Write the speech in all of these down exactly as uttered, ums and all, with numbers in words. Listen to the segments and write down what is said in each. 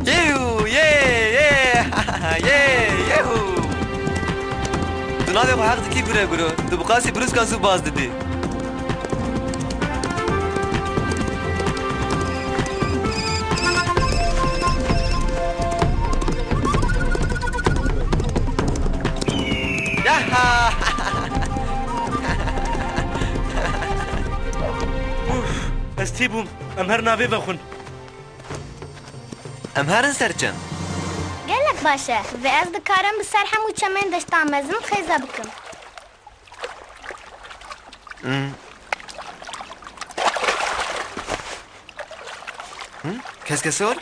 Yehu, ye, ye, ye, yehu. Tu navê xwe heq dikî gure guro. Tu bi qasî bruskan zû baz didî. Yaha! Uf, ez tî bûm. Em her navê vexwin. Em herin ser çem. Gelek baş e. Vê ez dikarim bi ser hemû çemên deşta mezin xêze bikim. Hmm. Hmm? Keskesor?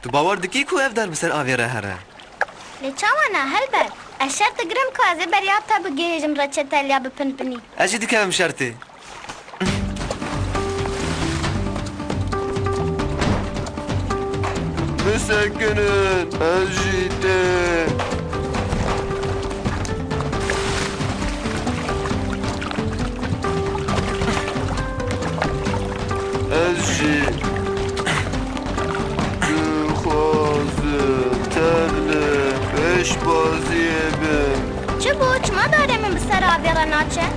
Tu bawer dikî ku ev dar bi ser avê re here? Lê çawa ne, helbet. Ez şert digirim ku ez ê beriya te bigihêjim reçeteliya bi pinpinî. Ez jî dikevim şertê. Bisekinin, ez jî tê. Ez jî dixwazim tevlî pêşbaziyê bim. Çi bû? Çima darê min bi ser avê re naçe?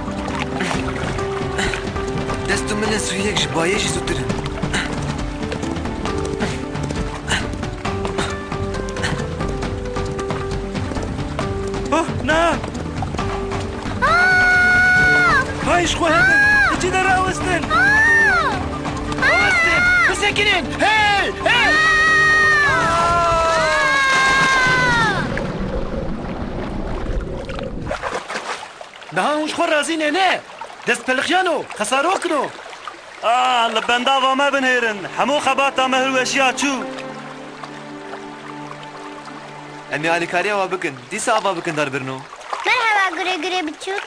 Dest û milên sûyiyek ji bayê jî sûtir in. Oh, na! Aa! Hay ji xwe hebin! Aa! Li cî de rawestin! Aa! Rawestin! Bisekinin! Hey! Hey! Aa! Niha hûn ji xwe razî ne, ne? Dest pelixiyano, xesarokino. Ah, li bendava me binêrin. Hemû xebata me hilweşiya çû. Em ê alîkariya we bikin. Dîsa ava bikin darbirino. Merheba gurê gurê biçûk.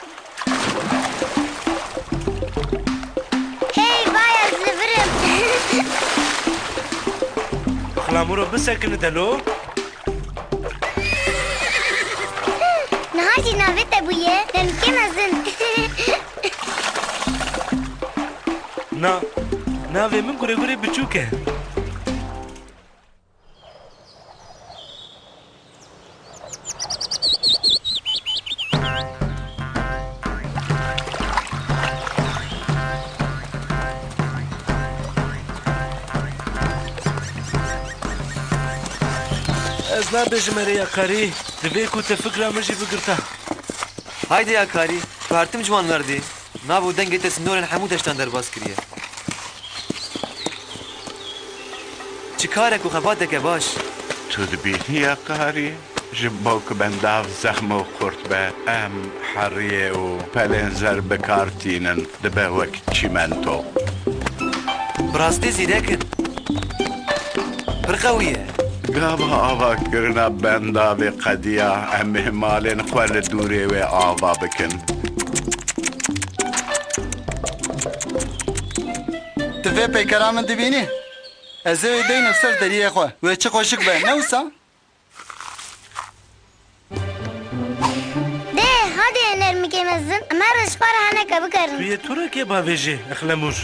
Hey, vay ez li vir im. Ixlamuro bisekini delo. Niha jî navê te bûye, Nermikê mezin. Na, navê min gure gure biçûk e. Ez nabêjim erê ya karî, divê ku te fikra min jî bigirta. Haydi ya karî, tu her tim ciwan merdî. Nav û dengê te sînorên hemû deştan derbas kiriye. Çi karek û xebateke baş. Tu dibînî ya karî, ji bo ku bendav zexm û xurt be, em heriyê û pelên zer bi kar tînin, dibe wek çîmento. Bi rastî zîrek in. Pir qewî ye. Gava avakirina bendavê qediya, em ê malên xwe li dûrê wê ava bikin. Tu vê peykera min dibînî? Ez ê wê deynim ser deriyê xwe. Wê çi xweşik be, ne wisa? Dê, hadê nermikê mezin, em her ji xwe re heneke bikerin. Tu yê turekê bavêjê, Exlemûr.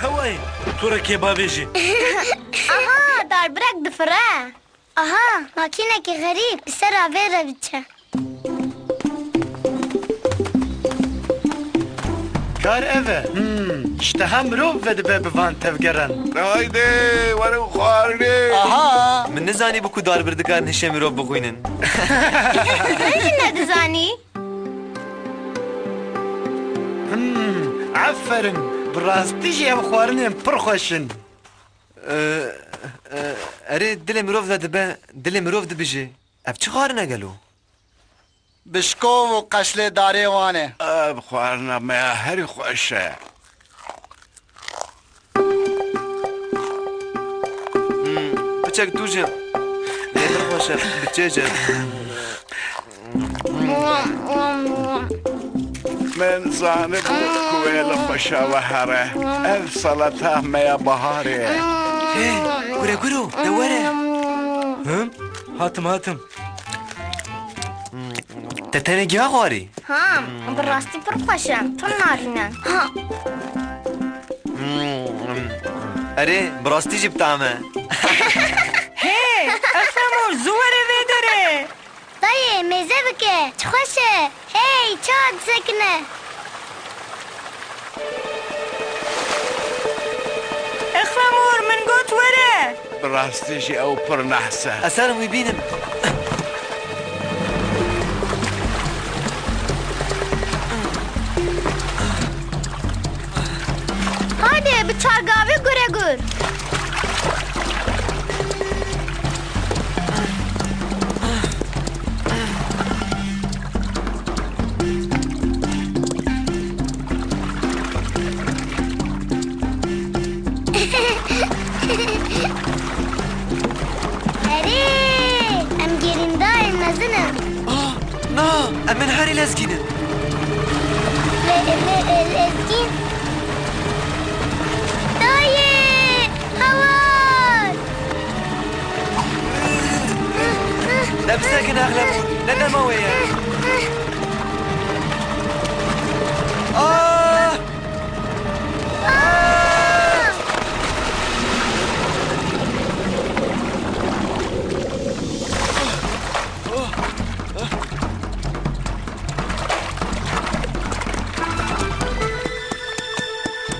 Hewayê, turekê bavêjê. Aha, darbirek difire. Aha, makînekî xerîb bi ser avê re diçe. Kar ev e. Hmm, îşteha mirov vedibe bi van tevgeran. Haydi, werin xwarinê. Aha! Min nizanîbû ku darbir dikarin hişê mirov bixwînin. Min jî nedizanî. Hmm, aferin. Bi rastî jî ev xwarinên pir xweş in. E, e, erê, dilê mirov vedibe, dilê mirov dibije. Ev çi xwarin e gelo? Bişkov û qeşlê darê wan e. Ev xwarina me ya herî xweş e. Hmm, piçek tûj e. Lê pir xweş e, bi çêj e. Min zanibû ku wê li xweşa we here. Ev salata me ya baharê ye. Hey, gure guro, de were. Him, hatim, hatim. Te tenê giya xwarî? Ha, bi rastî pir xweş e, pir narîn e. Ha. Erê, bi rastî jî bi tam e. Hey, Exlemûr, zû were vê derê. Dayê, mêze bike, çi xweş e. Hey, çawa disekine? Exlemûr, min got were. Bi rastî jî ew pir nehs e. Ez herim wî bînim. Haydi, bi çargavê gure gur. Erê, em gerîndayên mezin in. Ah, na, em ên herî lezgîn in. Le, le, le, lezgîn. Dayê, hawar. Ne bisekin Exlemûr, ne dema wê ye. Ah!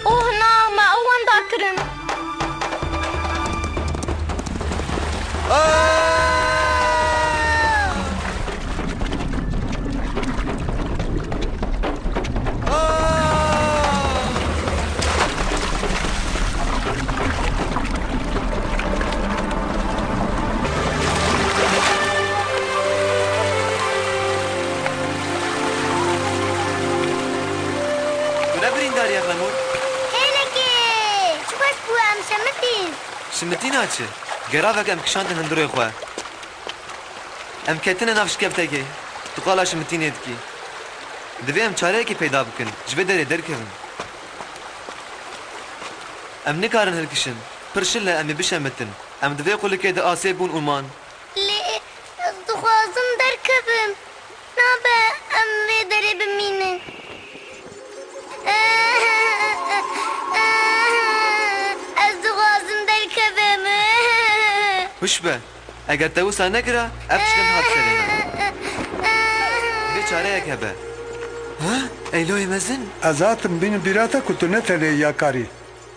Oh na, me ew wenda kirin. Ah! Ah! Tu ne birîndar î Exlemûr? Hêlekê! Çi xweş bû, em şemitîn. Şimitîna çi? Geravek em kişandin hundirê xwe. Em ketine nav şikeftekê. Tu qala şimitînê dikî. Divê em çareyekê peyda bikin, ji vê derê derkevin. Em nikarin hilkişin. Pir şil e em ê bişemitin. Em di vê qulikê de asê bûn û man. Lê ez dixwazim derkevim. Nabe em vê derê bimînin. Ez dixwazim derkevim. Hûş be. Eger te wisa nekira, ev tiştin hat serê me. Divê çareyek hebe. Ha? Eyloyê mezin? Ez hatim bînim bîra te ku tu ne tenê yî Yakarî.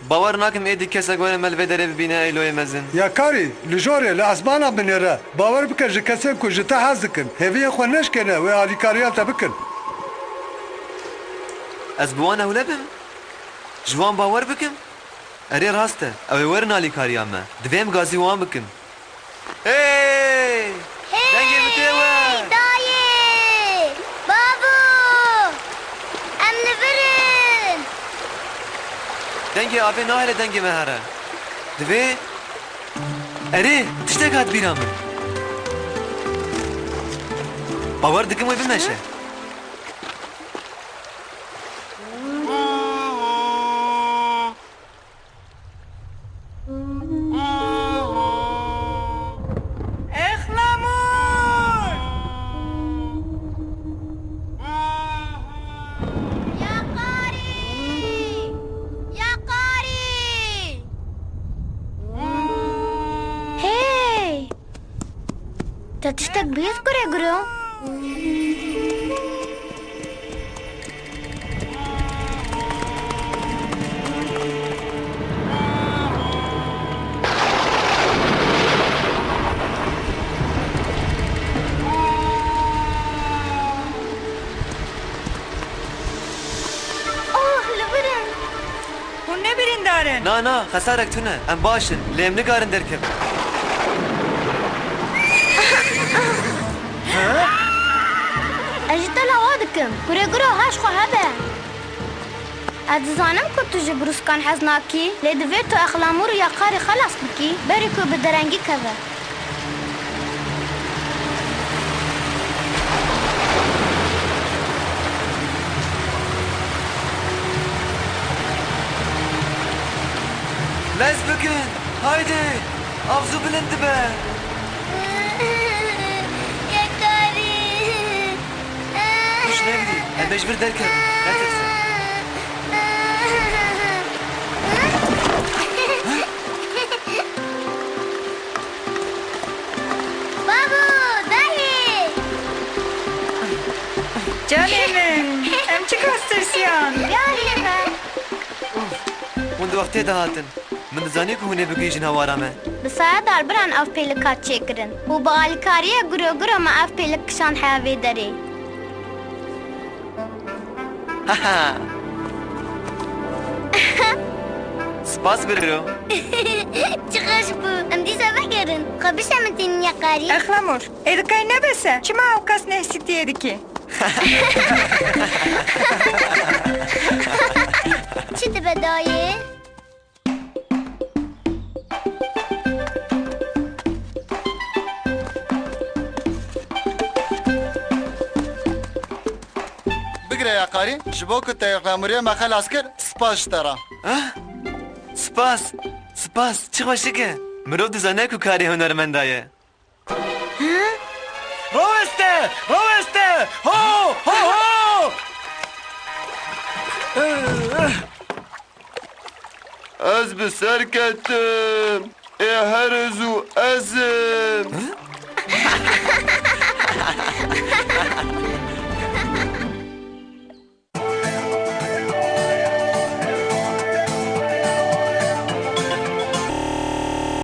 Bawer nakim êdî kesek were me li vê derê bibîne, Eyloyê mezin. Yakarî, li jorê, li esmana binêre. Bawer bike ji kesên ku ji te hez dikin, hêviyên xwe neşkêne wê alîkariya te bikin. Ez bi wan ewle bim? Ji wan bawer bikim? Erê rast e, ew ê werin alîkariya me. Divê em gazî wan bikin. Hey! Hey! Dengê min tê we! Dayê! Babo! Em li vir in! Dengê avê nahêle dengê me here. Divê... Erê, tiştek hat bîra min. Bawer dikim wê bimeşe. Exlemûr! Yaqarî! Yaqarî! Hey! Te tiştek bihîst kure guro? Oh, li vir in. Hûn ne birîndar in. Na, na, xesarek tune. Em baş in. Lê em nikarin derkevin. Ha? Kim? Gurê guro, her ji xwe hebe. Ez dizanim ku tu ji brûskan hez nakî, lê divê tu Exlamûr û Yaqarî xelas bikî, berî ku bi derengî keve. Lez bikin, haydi! Av zû bilind dibe. Yaqarî. Hişt nebî, em ê ji vir derkevin. Netirse. Babo, dayê! Canê min, em çiqas tirsiyan. Yarê me. Hûn di wextê de hatin. Min dizanî ku hûn ê bigihîjin hewara me. Bi saya darbiran ev pêlika çêkirin û bi alîkariya Guroguro me ev pêlik kişand heya vê derê. Spas Guroguro. Çi xweş bû. Em dîsa vegerin. Xwe bişemitînin Yaqarî. Exlamûr, êdikay ne bes e. Çima ew qas nehsîtiyê dikî? Çi dibe dayê? Bigire Yaqarî, ji bo ku te Exlamûrê me xelas kir, spas ji te re. Ah? Spas, spas, çi xweşik e. Mirov dizane ku karê hunermenda ye. Raweste! Raweste! Ho! Ho, ho! Ez bi ser ketim. Ê here zû ez im.